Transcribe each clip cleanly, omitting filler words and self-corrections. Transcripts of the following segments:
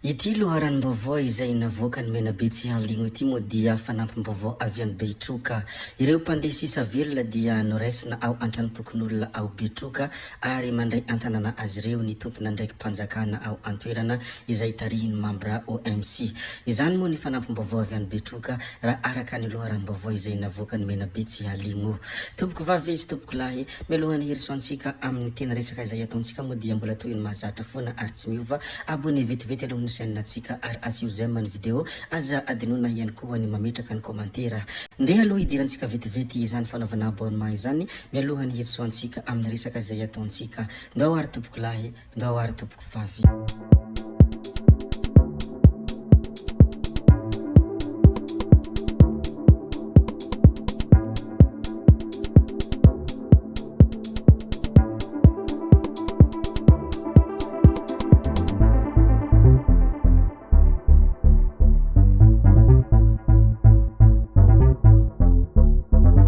Ity loharanom-baovao izay navoakan'i Menabe tsy haligno ity moa dia fanampim-baovao avy any Betroka. Ireo mpandeha sisa velona dia noraisina ao an-tranompokonolona ao Betroka ary mandray an-tanàna azy ireo ny tompon'andraiki-panjakana ao an-toerana izay tarihin'ny mambra OMC. Izany moa ny fanampim-baovao avy any Betroka raha araka ny loharanom-baovao izay navoakan'i Menabe tsy haligno. Tompoko vavy sy tompoko lahy, mialohan'ny hirosoantsika amin'ny tena resaka izay ataontsika moa dia mbola toy ny mahazatra foana ary tsy miova, abonné vetivety aloha ny chaîne ntsika ary asio j'aime ny vidéo, aza adinoina ihany koa ny mametraka ny commentaire. Ndeha aloha hidirantsika vetivety izany fanaovana abonnement izany mialohan'ny hirosoantsika amin'ny resaka izay ataontsika. Ndao ary tompoko lahy, ndao ary tompoko vavy.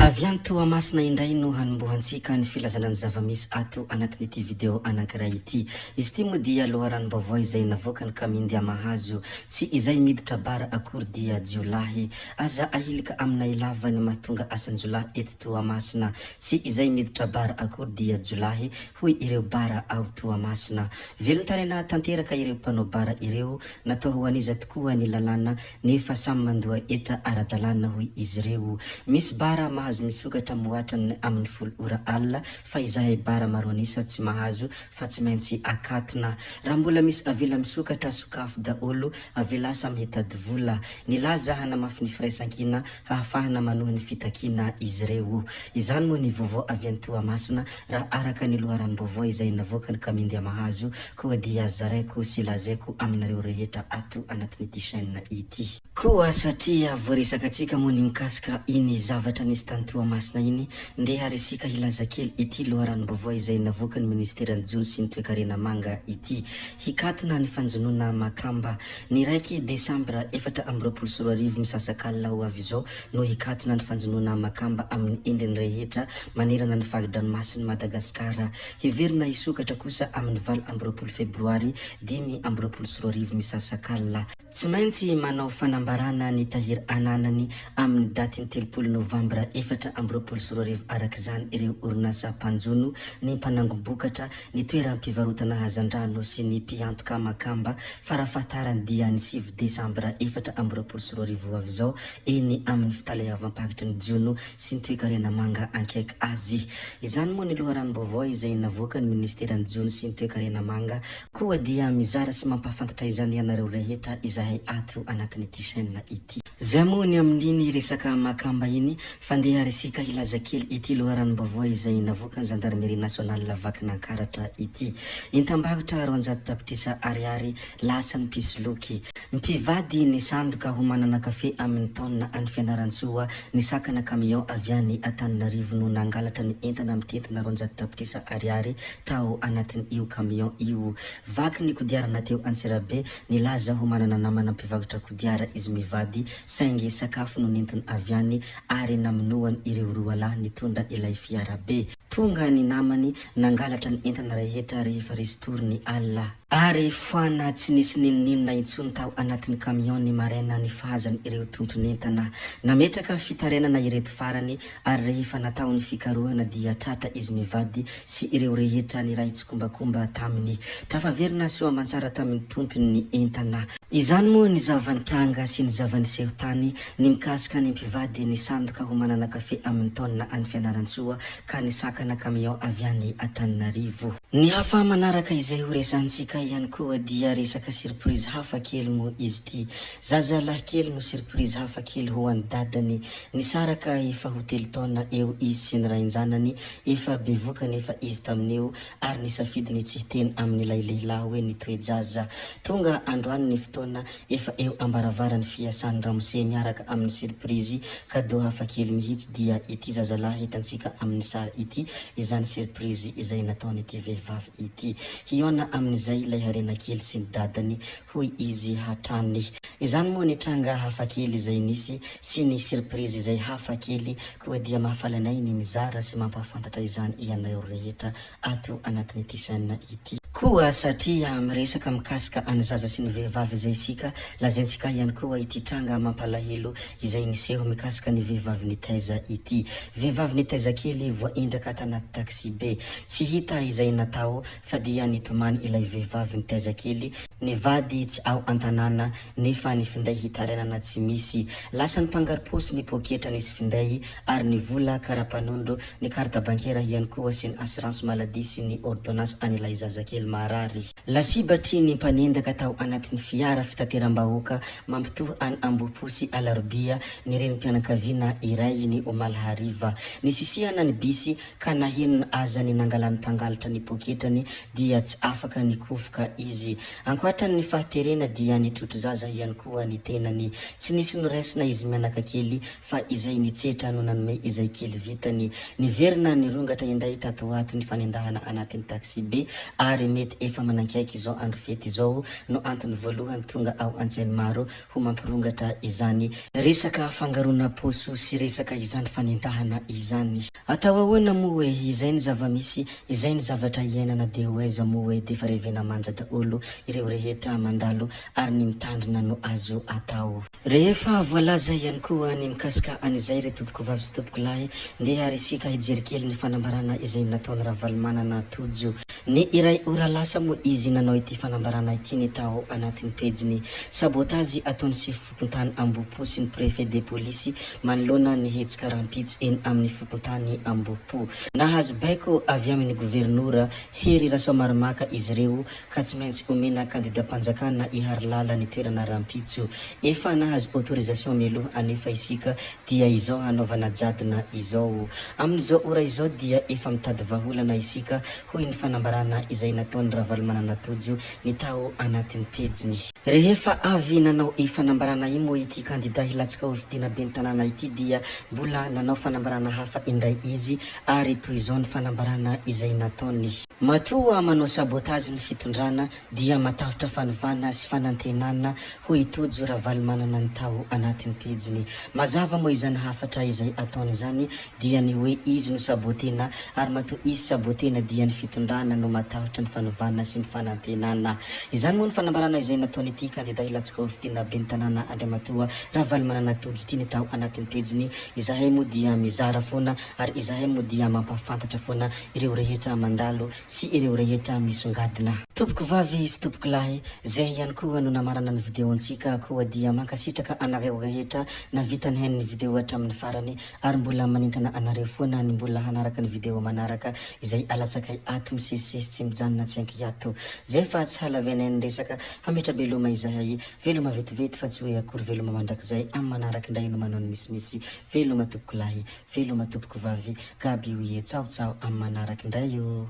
Avy any Toamasina indray no hanombohantsika ny filazana ny zava-misy ato anatin'ity video anankiray ity. Izy ity moa dia loharanom-baovao izay navoakan'i Kamindia Mahazo. Tsy izay miditra bar akory dia jiolahy. Aza ahilika aminay lava ny mahatonga asan-jiolahy eto Toamasina. Tsy izay miditra bar akory dia jiolahy, hoy ireo bar ao Toamasina. Velon-taraina tanteraka ireo mpanao bar ireo, natao ho an'iza tokoa ny lalàna nefa samy mandoa hetra ara-dalàna hoy izy ireo. Misy bar mahazo misokatra mihoatra ny amin'ny folo ora alina fa izahay bar maro an'isa tsy mahazo fa tsy maintsy akatona. Raha mbola misy avela misokatra sokafy daholo, avela samy hitady vola. Nilaza hanamafy ny firaisankina hahafahana manohy ny fitakiana izy ireo. Izany moa ny vaovao avy any Toamasina raha araka ny loharanom-baovao izay navoakan'ny Kamindia Mahazo koa dia zaraiko sy lazaiko aminareo rehetra ato anatin'ity chaîne ity. Koa satria voaresakantsika moa ny mikasika iny zavatra nisy tany Toamasina iny, ndeha ary isika hilaza kely ity loharanom-baovao izay navoakan'ny Ministeran'ny Jono sy ny Toekarena Manga ity. Hikatona ny fanjonoana makamba. Ny iraika desambra 2024 misasakalina ho avy izao no hikatona ny fanjonoana makamba amin'ny endriny rehetra manerana ny fari-dranomasin'i Madagasikara. Heverina hisokatra kosa amin'ny 28 febroary 2025 misasakalina. Tsy maintsy manao fanambarana ny tahiry ananany amin'ny datin'ny 30 novambra 2024 araka izany ireo orinasa mpanjono, ny mpanangom-bokatra, ny toeram-pivarotana hazandrano sy ny mpiantoka makamba farafahatarany dia ny sivy desambra 2024 ho avy izao eny amin'ny fitaleavam-paritry ny jono sy ny toekarena manga ankaiky azy. Izany moa ny loharanom-baovao izay navoakan'ny minisiteran'ny jono sy ny toekarena manga Koa dia mizara sy mampahafantatra izany ianareo rehetra izahay ato anatin'ity chaîne ity. Zay moa ny amin'iny resaka makamba iny fa ndeha ary isika hilaza kely ity loharanom-baovao izay navoakan'ny Gendarmerie Nationale Vakinankaratra ity. Entam-barotra 200 tapitrisa ariary lasan'ny mpisoloky. Mpivady nisandoka ho manana kafe amin'ny taonina any Fianarantsoa nisakana camion avy any Antananarivo no nangalatra ny entana mitentina 200 tapitrisa ariary tao anatin'io camion io. Vaky ny kodiarana teo Antsirabe, nilaza ho manana namana mpivarotra kodiara izy mivady saingy sakafo no nentiny avy any ary namonoany ireo roa lahy nitondra ilay fiarabe. Tonga ny namany nangalatra ny entana rehetra rehefa resy-tory ny alina. Ary foana tsy nisy n'inon'inona intsony tao anatin'ny camion ny maraina nifahazany ireo tompon'entana. Nametraka fitarainana ireto farany ary rehefa natao ny fikarohana dia tratra izy mivady sy ireo rehetra niray tsikombakomba taminy. Tafaverina soa aman-tsara tamin'ny tompony ny entana. Izany moa ny zava-nitranga sy ny zava-niseho tany ny mikasika ny mpivady nisandoka ho manana kafe amin'ny taonina any Fianarantsoa ka nisakana camion avy any Antananarivo. Ny hafa manaraka izay ho resahantsika ihany koa dia resaka surprise hafa kely moa izy ity. Zaza lahy kely no surprise hafa kely ho an'i dadany. Nisaraka efa ho telo taona eo izy sy ny rain-janany, efa bevoka anefa izy tamin'io ary nisafidy ny tsy hiteny amin'ilay lehilahy hoe nitoe-jaza. Tonga androany ny fotoana, efa eo ambaravaran'ny fiasan'ny ramose. ramose miaraka amin'ny surprise cadeau hafakely mihitsy dia ity zazalahy hitantsika amin'ny sary ity izany surprise izay nataon'ity vehivavy ity. Hihaona amin'izay ilay harena kely sy ny dadany hoy izy hatrany. Izany moa ny tranga hafakely izay nisy sy ny surprise izay hafa kely koa dia mahafaly anay ny mizara sy mampahafantatra izany ianareo rehetra ato anatin'ity chaîne ity. Koa satria miresaka mikasika any zaza sy ny vehivavy izay isika, lazaintsika ihany koa ity tranga mampalahelo izay niseho mikasika ny vehivavy nitaiza ity. Vehivavy nitaiza kely voaendaka tanaty taxi be. Tsy hita izay natao fa dia nitomany ilay vehivavy nitaiza kely, ny vady tsy ao an-tanàna nefa ny finday hitarainana tsy misy. Lasan'ny mpangaro-paosy ny poketra nisy finday ary ny vola, kara-panondro, ny carte bancaire ihany koa sy ny assurance maladie sy ny ordonnance an'ilay zazakely marary. Lasibatry ny mpanendaka tao anatin'ny fiara fitateram-bahoaka mampitohy an' Ambohipo sy Alarobia ny renim-pianakaviana iray ny omaly hariva. Nisisihana ny bisy ka na henona aza ny nangalan'ny mpangalatra ny poketrany dia tsy afaka nikofoka izy. Ankoatra ny fahaterena dia nitrotro zaza ihany koa ny tenany. Tsy nisy noraisina izy mianaka kely fa izay nitsetra no nanome izay kely vitany. Niverina nirongatra indray tato ho ato ny fanendahana anatin'ny taxi-be ary mety efa manankaiky izao andro fety izao no antony voalohany tonga ao an-tsain'ny maro ho mampirongatra izany resaka fangaroana paosy sy resaka izany fanendahana izany. Atao ahoana moa e, izay ny zava-misy, izay ny zavatra iainana dia ho aiza moa e, defa revena manja daholo ireo rehetra mandalo ary ny mitandrina no azo atao. Rehefa voalaza ihany koa ny mikasika an'izay ry tompokovavy sy tompokolahy, ndeha ary isika hijery kely ny fanambarana izay nataon'i Ravalomanana Tojo. Ny iray ora lasa moa izy nanao ity fanambarana ity ny tao anatin'ny pejiny. Sabotazy ataon'ny sefo fokontany Ambohipo sy ny préfet de police manoloana ny hetsika rahampitso eny amin'ny fokontany Ambohipo. Nahazo baiko avy amin'ny governora Hery Rasoamarimaka izy ireo ka tsy maintsy omena kandidam-panjakana i Harilala ny toerana rahampitso. Efa nahazo autorisation mialoha anefa isika dia izao hanaovana jadona izao. Amin'izao ora izao dia efa mitady vahaolana isika, hoy ny fanambarana izay nataon'i Ravalomanana Tojo ny tao anatin'ny pejiny. Rehefa avy nanao io fanambarana io moa ity kandida hilatsaka hofidiana ben'ny tanàna ity dia mbola nanao fanambarana hafa indray izy ary toy izao ny fanambarana izay nataony. Matoa manao sabotage ny fitondrana dia matahotra fanovana sy fanantenana hoy i Tojo Ravalomanana ny tao anatin'ny pejiny. Mazava moa izany hafatra izay ataony izany dia ny hoe izy no sabotena ary matoa izy sabotena dia ny fitondrana no matahotra ny fanovana sy ny fanantenana. Izany moa ny fanambarana izay nataon'ity kandida hilatsaka hofidiana ben'ny tanàna Andriamatoa Ravalomanana Tojo ity ny tao anatin'ny pejiny. Izahay moa dia mizara foana ary izahay moa dia mampahafantatra foana ireo rehetra mandalo sy ireo rehetra misongadina. Tompoko vavy sy tompoko lahy, zay ihany koa no namarana ny video ntsika koa dia mankasitraka anareo rehetra navita nihaino ny video hatramin'ny farany ary mbola manentana anareo foana ny mbola hanaraka ny video manaraka izay alatsakay ato misesisesy tsy mijanona tsy ankiato. Zay fa tsy halavenay ny resaka, hametra-beloma izahay, veloma vetivety fa tsy hoe akory veloma mandrakizay, amin'ny manaraka indray no manao ny misimisy, veloma tompoko lahy. Veloma tompoko vavy Gaby oye tsaho tsaho am manarak ndray o.